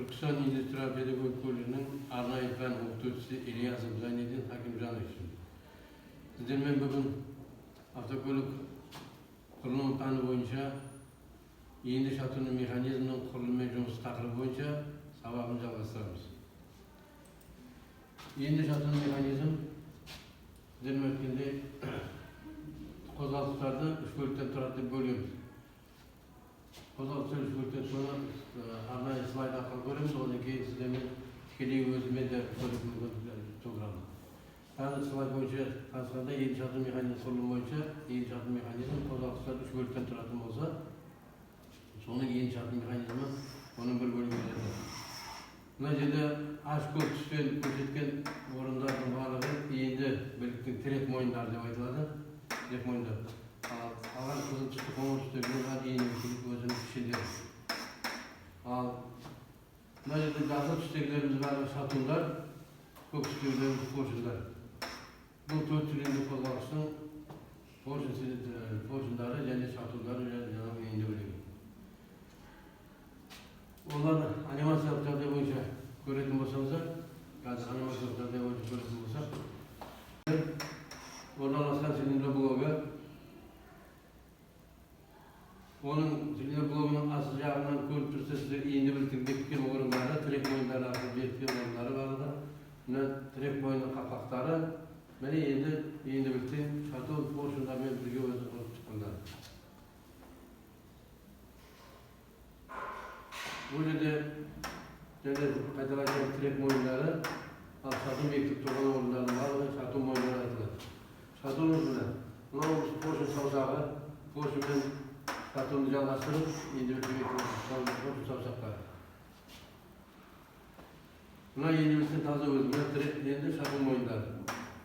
Түркістан индустриал педагогика колледжінің арнайы пән оқытушысы Ильясов Зайнедин Хакимжанович. Сіздермен бүгін автокөлік құрылымы пәні бойынша иінді шатуның механизмінің құрылымы мен жұмысы тақырыбы бойынша сабағын жалғастырамыз. Иінді шатуның механизм сіздермен өткенде қозғалтқыштарды үш бөліктен тұрады деп бөлеміз. Қозғалтқыштар үш бөліктен, соны арнайы слайд арқылы көреміз, одан кейін сіздермен тікелей өзімен де көріп мүмкіндік тудырамыз. Қазір слайд бойынша танысқанда, иінді шату механизм құрылымы бойынша иінді шату механизм қозғалтқыштар үш бөліктен тұратын болса, соның иінді шату механизмі оның бір бөлігі жатады. Мына жерде ашық көк түспен көрсеткен орындардың барлығы иінді біліктің тірек мойындары деп айтылады. Тірек мойындар. Ал қалған қызыл түсті, қоңыр түстегі бәрі иінді білік өзінің пішіндері. Ал мына жерде жасыл түстегілеріміз барлығы шатундар, көк түстегілеріміз поршендар. Бұл төрт цилиндр қозғалтқыштың поршендары және шатундары және жаңағы иінді білігі. Оларды анимациялық жағдай бойынша көретін болсаңыздар, қазір анимациялық жағдай бойынша көретін болсақ, орналасқан цилиндр блогы, оның цилиндр блогының асты жағынан көріп тұрса, сіздер иінді біліктің бекіткен орындары, тірек мойындары арқылы бекіткен орындары барлығы, мына тірек мойнының қақпақтары, міне енді иінді біліктен шатун поршендармен бірге өзі құрып шыққандар. Бұл жерде және қайталап айтайын, тірек мойындары, ал шатун бекітіп тұрған орындардың барлығы шатун мойындары айтылады. Шатун міне мынау поршень саусағы, поршенмен шатунды жалғастырып иінді білікті бекітіп поршень саусақтары. Мына иінді біліктің таза өзі, мына тірек енді шатун мойындары,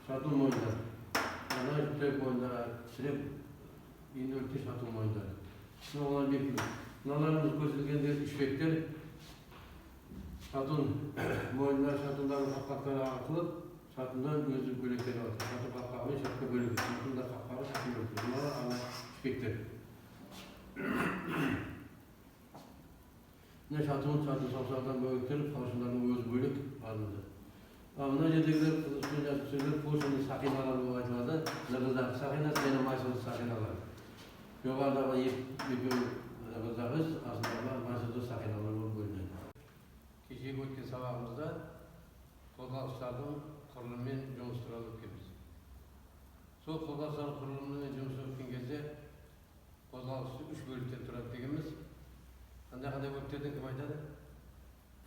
шатун мойындары, ана тірек мойындары, тірек иінді біліктің шатун мойындары. Мына олар бекітілді. Мыналарымыз көрсетілгенде ішпектер, шатун мойындары, шатундардың қақпақтары арқылы шатундан өзі бөлектеніп жатыр. Шатун қақпағы мен шатқа бөлек, шатундар қақпағы, шатун бөлектер. Мыналар ана ішпектер. Мына шатун, шатун саусағынан бөлектеліп, поршендардың өзі бөлек алынды. Ал мына жердегілер қызыл түспен жасыл түстегілер поршенді сақиналар болып айтылады. Нығыздағы сақинасы және майсызды сақиналар. Жоғарыдағы екеуі нығыздағы, астындағылар майсызды сақиналар болып бөлінеді. Кешегі өткен сабағымызда қозғалтқыштардың құрылымымен жұмыс туралы өткенбіз. Сол қозғалтқыштардың құрылымымен жұмыс өткен кезде қозғалтқыш үш бөліктен тұрады дегенбіз. Қандай қандай бөліктерден кім айтады?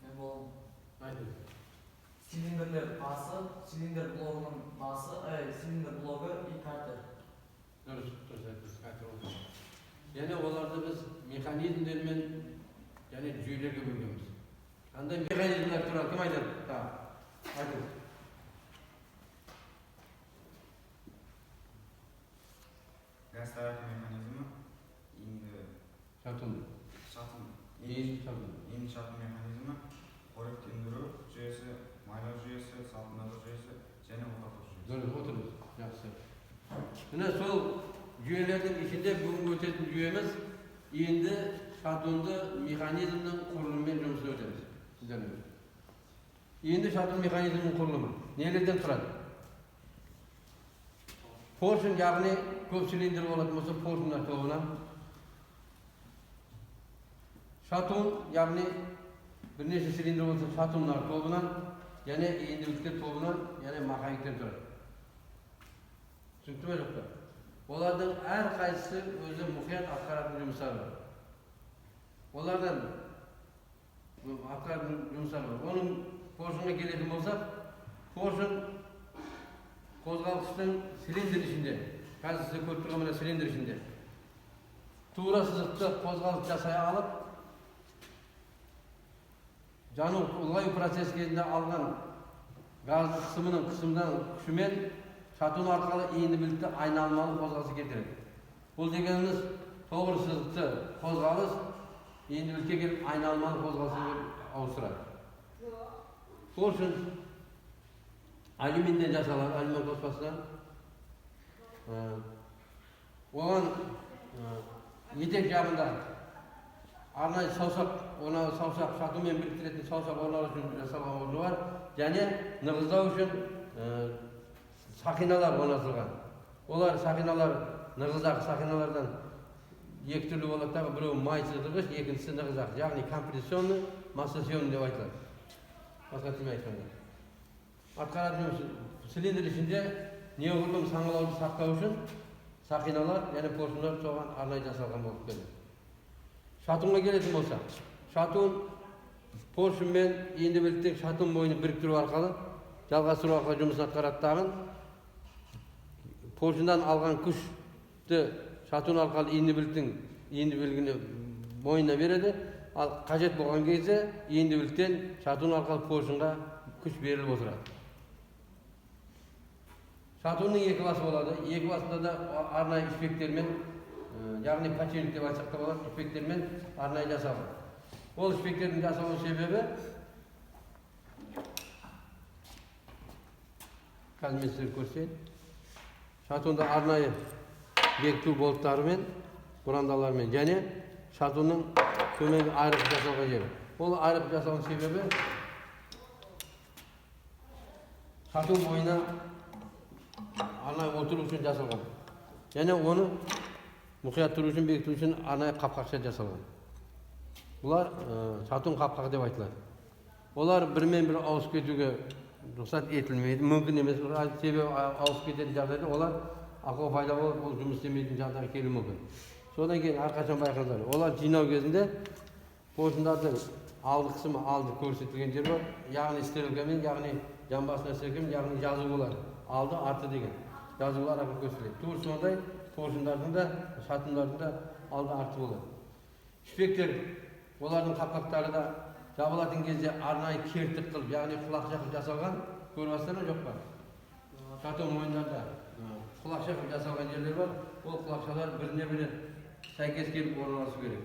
Мен боламын. Айтыңыз. Цилиндрлер басы, цилиндр блогының басы, цилиндр блогы и картер. Дұрыс, дұрыс айттыңыз, картер болды. Және оларды біз механизмдермен және жүйелерге бөлгенбіз. Қандай механизмдер туралы кім айтады? Тағы, айтыңыз. Газ тарату механизмі, иінді Шатун. Шатун. Иін шатун. Иінді шатун механизмі, қоректендіру жүйесі, майлау жүйесі, салқындату жүйесі және отарту жүйесі. Дұрыс, отырыңыз. Жақсы. Міне сол жүйелердің ішінде бүгінгі өтетін жүйеміз иінді шатунды механизмнің құрылымымен жұмыс өтеміз сіздермен. Иінді шатун механизмінің құрылымы нелерден тұрады? Поршень, яғни көп цилиндр болатын болса, поршеньдер тобынан. Шатун, яғни бірнеше цилиндр болса, шатундар тобынан және иінді біліктер тобынан және маховиктен тұрады. Түсінікті ме, жоқ па? Олардың әрқайсысы өзі мұқият атқаратын жұмыстары бар. Олардан атқаратын жұмыстары бар. Оның поршеньге келетін болсақ, поршень қозғалтқыштың цилиндр ішінде, қазір сіздер көріп тұрған мына цилиндр ішінде тура сызықты қозғалыс жасай алып, жану ұлғаю процесі кезінде алған газ қысымының қысымдан күшімен шатун арқылы иінді білікті айналмалы қозғалысқа келтіреді. Бұл дегеніміз тоғыр сызықты қозғалыс иінді білікке келіп айналмалы қозғалысқа келіп ауыстырады. Поршень алюминден жасалады, алюмин қоспасынан. Оған етек жағында Арнайы саусақ, оны саусақ шатумен біріктіретін саусақ орналасу үшін жасалған орны бар. Және нығыздау үшін сақиналар орнатылған. Олар сақиналар нығызақ сақиналардан екі түрлі болады дағы, біреуі май сыдырғыш, екіншісі нығызақ, яғни компрессионный, массационный деп айтылады. Басқа тілмен айтқанда. Атқаратын жұмысы цилиндр ішінде неғұрлым саңылауды сақтау үшін сақиналар және поршньдар соған арнайы жасалған болып келеді. Шатунға келетін болсақ, шатун поршень мен енді біліктің шатун мойнын біріктіру арқылы, жалғастыру арқылы жұмысын атқарады дағы. Поршеньнан алған күшті шатун арқылы енді біліктің енді білігіне мойнына береді. Ал қажет болған кезде енді біліктен шатун арқылы поршеньға күш беріліп отырады. Шатунның екі басы болады. Екі басында да арнайы ішпектермен, яғни подшипник деп айтсақ та болады, ішпектермен арнайы жасалған. Ол ішпектердің жасалу себебі, қазір мен сіздерге көрсетейін. Шатунды арнайы бекіту болттарымен, бұрандаларымен және шатунның төменгі айрық жасалған жері. Ол айрық жасалған себебі шатун бойына арнайы отыру үшін жасалған. Және оны мұқият тұру үшін, бекіту үшін арнайы қапқақша жасалған. Бұлар шатун қапқағы деп айтылады. Олар бірімен бірі ауысып кетуге рұқсат етілмейді, мүмкін емес. Себебі ауысып кететін жағдайда олар ақау пайда болып, ол жұмыс істемейтін жағдайға келуі мүмкін. Содан кейін әрқашан байқаңыздар, олар жинау кезінде поршындардың алды қысымы алды көрсетілген жер бар, яғни стрелкамен, яғни жамбасына стрелкамен, яғни жазу болады. Алды, арты деген жазулар арқылы көрсетіледі. Тура сондай поршындардың да, шатындардың да алды арты болады. Шпектер, олардың қапқақтары да жабылатын кезде арнайы кертік қылып, яғни құлақша қылып жасалған, көріп жатсыздар ма, жоқ па? Шатун мойындарда құлақша қылып жасалған жерлер бар. Ол құлақшалар біріне бірі сәйкес келіп орналасу керек.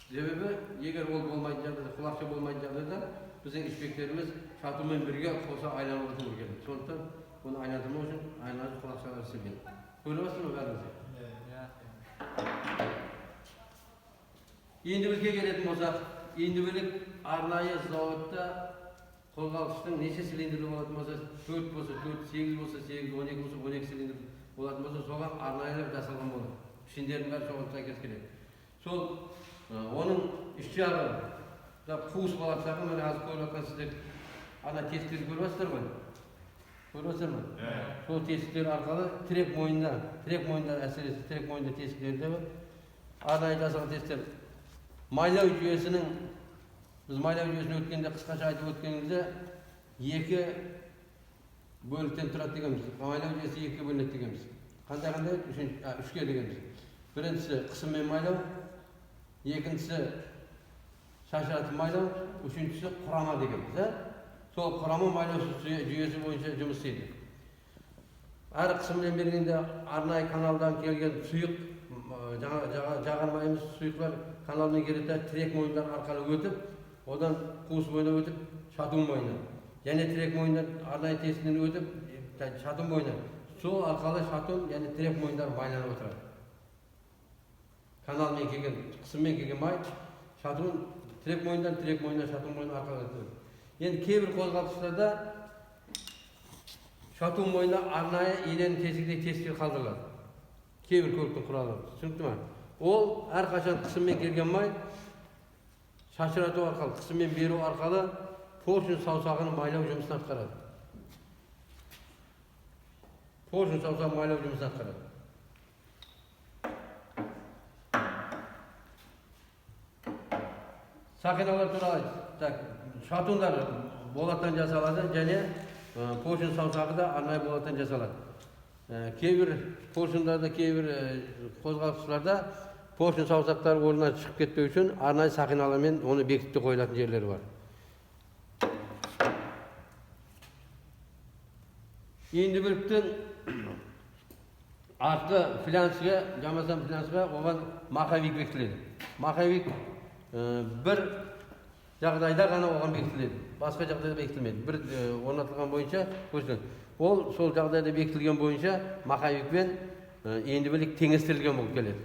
Себебі егер ол болмайтын жағдайда, құлақша болмайтын жағдайда біздің ішпектеріміз шатунмен бірге қоса айланып отыру керек. Сондықтан оны айландырмау үшін арнайы құлақшалар істелген. Көріп жатсыздар ма бәріңіз? Енді бізге келетін болсақ, енді білік арнайы зауытта қозғалтқыштың неше цилиндрлі болатын болса, 4 болса 4, 8 болса 8, 12 болса 12 цилиндр болатын болса, соған арнайылап жасалған болады. Пішіндердің бәрі соған сәйкес келеді. Сол оның іш жағы да қуыс болады дағы, міне қазір көріп жатқан сіздер ана тесіктерді көріп жатсыздар ғой? Көріп жатсыздар ма? Сол тесіктер арқылы тірек мойнында, тірек мойнында, әсіресе тірек мойнында тесіктерде бар. Арнайы жасалған тесіктер. Майлау жүйесінің, біз майлау жүйесін өткенде қысқаша айтып өткенімізде екі бөліктен тұрады дегенбіз. Майлау жүйесі екіге бөлінеді дегенбіз. Қандай қандай? Үшке дегенбіз. Біріншісі қысыммен майлау, екіншісі шашыратып майлау, үшіншісі құрама дегенбіз, ә? Сол құрама майлау жүйесі бойынша жұмыс істейді. Әр қысыммен бергенде арнайы каналдан келген сұйық, жағармайымыз сұйықтар каналмен келеді де тірек мойындар арқылы өтіп, одан қуыс бойына өтіп, шатун бойына. Және тірек мойындар арнайы тесіктен өтіп, шатун бойына. Сол арқылы шатун және тірек мойындар байланып отырады. Каналмен келген, қысыммен келген май шатун тірек мойындан, тірек мойыннан шатун мойнына арқылы өтеді. Енді кейбір қозғалтқыштарда шатун мойнына арнайы иненің тесігіндей тесіктер қалдырылады. Кейбір көліктің құралы, түсінікті ме? Ол әрқашан қысыммен келген май шашырату арқылы, қысыммен беру арқылы поршень саусағын майлау жұмысын атқарады. Поршень саусағын майлау жұмысын атқарады. Сақиналар туралы так, шатундар болаттан жасалады және поршень саусағы да арнайы болаттан жасалады. Кейбір поршендарда, кейбір қозғалтқыштарда поршень саусақтары орнынан шығып кетпеу үшін арнайы сақиналармен оны бекітіп қойылатын жерлері бар. Енді біліктің артқы флянсіге, жамасан флянсіге оған маховик бекітіледі. Маховик бір жағдайда ғана оған бекітіледі, басқа жағдайда бекітілмейді. Бір орнатылған бойынша көрсетіледі. Ол сол жағдайда бекітілген бойынша маховикпен енді білік теңестірілген болып келеді.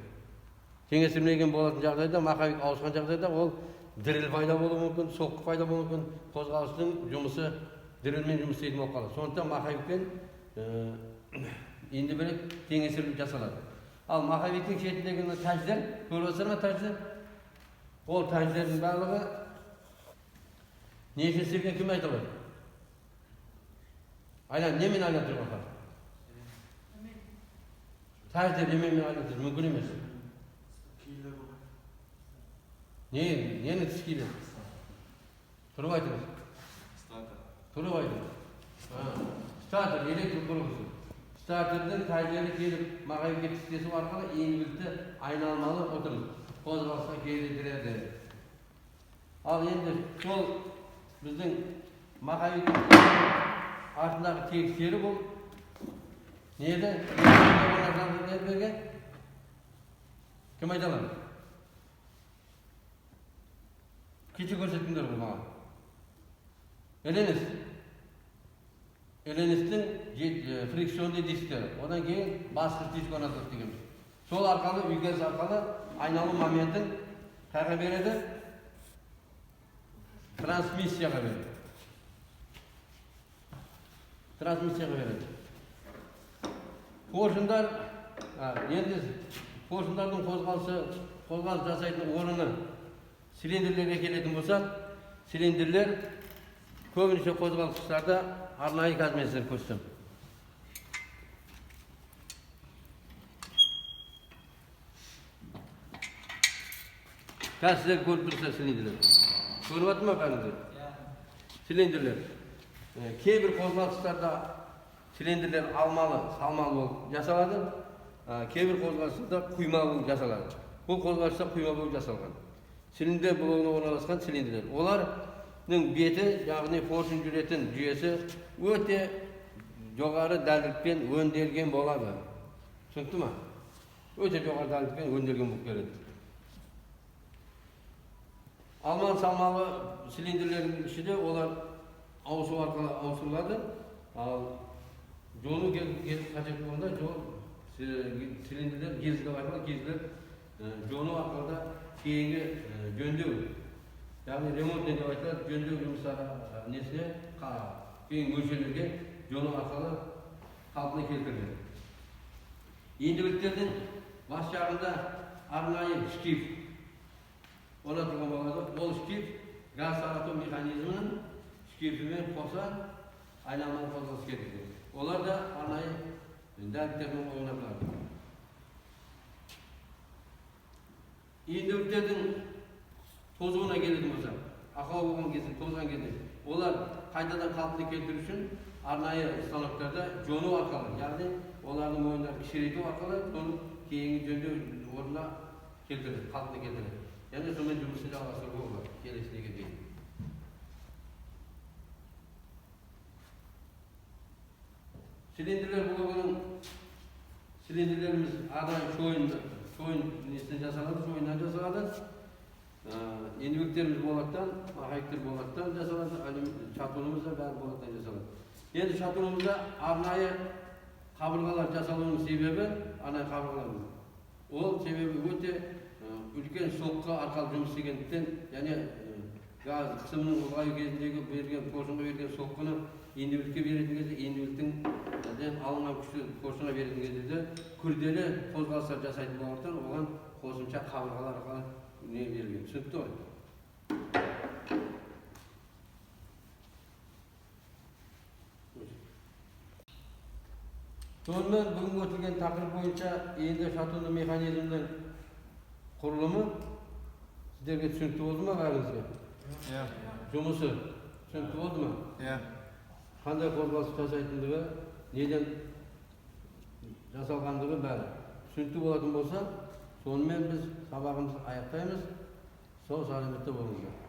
Теңестірмеген болатын жағдайда, маховик ауысқан жағдайда ол діріл пайда болуы мүмкін, соққы пайда болуы мүмкін, қозғалыстың жұмысы дірілмен жұмыс істейтін болып қалады. Сондықтан маховикпен енді бір теңестіріліп жасалады. Ал маховиктің шетіндегі мына тәждер, көріп отырсыздар ма тәждер? Ол тәждердің барлығы не үшін істелген, кім айта алады? Айлан, немен айландырып жатыр? Тәждер немен айландыру мүмкін емес. Не, нені тіскейлер? Тұрып айтыңыз. Статор. Тұрып айтыңыз. Статор, электр құрылғысы. Стартердің тәждері келіп маховикке тістесу арқылы иінбілікті айналмалы отырып қозғалысқа келтіреді. Ал енді сол біздің маховиктің артындағы тегістері бұл не еді? Кім айта алады? Кеше көрсеттіңдер ғой маған. Эленес. Эленестің фрикционды дисктері. Одан кейін басқыш диск орнатылады дегенбіз. Сол арқылы, үйкеліс арқылы айналу моментін қайға береді? Трансмиссияға береді. Трансмиссияға береді. Поршындар, енді поршындардың қозғалыс жасайтын орны цилиндрлерге келетін болсақ, цилиндрлер көбінесе қозғалтқыштарда арнайы қазір мен сіздерге көрсетемін. Қазір сіздер көріп тұрсыздар цилиндрлер. Көріп жатыр ма бәріңіздер? Цилиндрлер. Кейбір қозғалтқыштарда цилиндрлер алмалы, салмалы болып жасалады. Кейбір қозғалтқыштарда құйма болып жасалады. Бұл қозғалтқышта құйма болып жасалған. Цилиндр блогына орналасқан цилиндрлер. Олардың беті, яғни поршень жүретін жүйесі өте жоғары дәлдікпен өңделген болады. Түсінікті ма? Өте жоғары дәлдікпен өңделген болып келеді. Алмалы салмалы цилиндрлердің ішінде олар ауысу арқылы ауыстырылады. Ал жону келіп қажет болғанда жол цилиндрлер гильзалар арқылы гильзалар жону арқылы да кейінгі жөндеу, яғни ремонт деп айтылады, жөндеу жұмыстары несіне, кейінгі мөлшерлерге жону арқылы қалпына келтіріледі. Ендібіліктердің бас жағында арнайы шкив орнатылған болады. Ол шкив газ тарату механизмінің шкифімен қоса айналмалы қозғалыс келтіреді. Олар да арнайы дәлдіктермен орнатылады. Ендібіліктердің тозуына келетін болсақ, ақау болған кезде, тозған кезде олар қайтадан қалпына келтіру үшін арнайы станоктарда жону арқылы, яғни олардың мойындарын кішірейту арқылы соны кейінгі жөндеу орнына келтіреді, қалпына келтіреді. Яғни сонымен жұмысын жалғастыруға болады келесіне дейін. Цилиндрлер блогының цилиндрлеріміз арнайы шойын несінен жасалады, шойыннан жасалады. Ендібектеріміз болаттан, маховиктер болаттан жасалады, шатунымыз да бәрі болаттан жасалады. Енді шатунымызда арнайы қабырғалар жасалуының себебі, арнайы қабырғалар. Ол себебі өте үлкен соққы арқылы жұмыс істегендіктен, және газ қысымының ұлғаю кезіндегі берген поршынға берген соққыны ендібілікке беретін кезде, ендібіліктің алынған күшті поршынға беретін кезде де күрделі қозғалыстар жасайтын болғандықтан оған қосымша қабырғалар арқылы не берілген. Түсінікті ғой? Сонымен бүгінгі өтілген тақырып бойынша енді шатунды механизмнің құрылымы сіздерге түсінікті болды ма бәріңізге? Иә. Жұмысы түсінікті болды ма? Иә. Қандай қозғалыс жасайтындығы, неден жасалғандығы бәрі түсінікті болатын болса, сонымен біз сабағымызды аяқтаймыз. Сау сәлеметте болыңыздар.